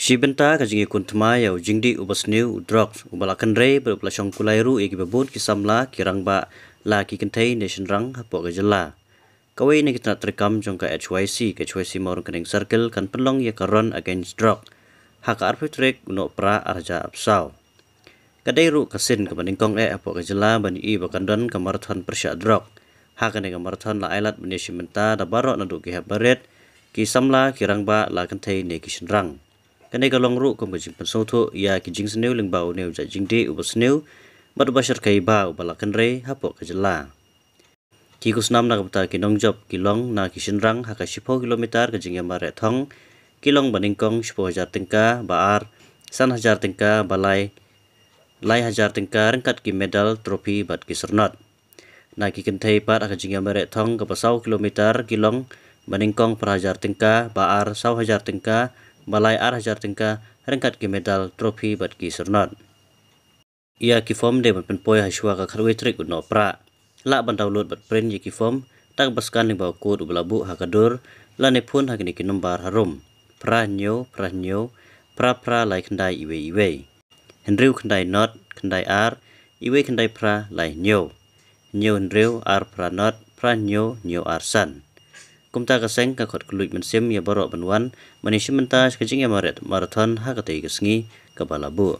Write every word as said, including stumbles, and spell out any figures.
Shi bynta ka jingïakun thma ïa u jingdih uba sniew u drugs uba la kynrei bad uba la shong kulai ruh ïa kiba bun ki samla, ki rangbah, la ki kynthei ne shynrang hapoh ka jylla. Kawei na ki tnat treikam jong ka H Y C, ka H Y C Mawryngkneng Circle, kan pynlong ïa ka Run Against Drug ha ka arphew tarik u Nohprah arhajar arphew saw. Ka dei ruh ka sien kaba nyngkong eh hapoh ka jylla ban ïohi ba kan don ka marathon pyrshah drug. Ha kane ka marathon la ailad ban ïashim bynta da baroh naduh ki hep barit, ki samla, ki rangbah, la kynthei ne ki shynrang. Kane ka long ruh kum ka jingpynsngewthuh ïa ki jingsniew lyngba une u jait jingdih uba sniew bad uba shyrkhei bha uba la kynrei hapoh ka jylla. Ki khusnam na ka bynta ki nongjop ki long na ki shynrang ha ka shiphew kilometer ka jingïamareh thong, ki long ba nyngkong shiphew hajar tyngka, ba ar san hajar tyngka, ba lai lai hajar tyngka ryngkat ki medal, trophy bad ki syrnod. Na ki kynthei pat ha ka jingïamareh thong kaba saw kilometer ki long ba nyngkong phra hajar tyngka, ba ar saw hajar tyngka, ba lai ar hajar tyngka ryngkat ki medal, trophy bad ki syrnod. Ïa ki form dei ban pynpoi ha shuwa ka khatwei tarik u Nohprah. Lah ban download bad print ïa ki form da kaba scan lyngba u code uba la buh ha ka dur lane phone ha kine ki nombar harum: phra hynñiew phra hynñiew phra phra lai khyndai iwei iwei, hynriew khyndai nod khyndai ar iwei khyndai phra lai hynñiew, hynñiew hynriew ar phra nod phra hynñiew hynñiew ar san. Kumta ka seng ka khot kylluid mynsiem ïa baroh ban wan ban ïashim bynta sha ka jingïamareh marathon ha katei ka sngi kaba la buh.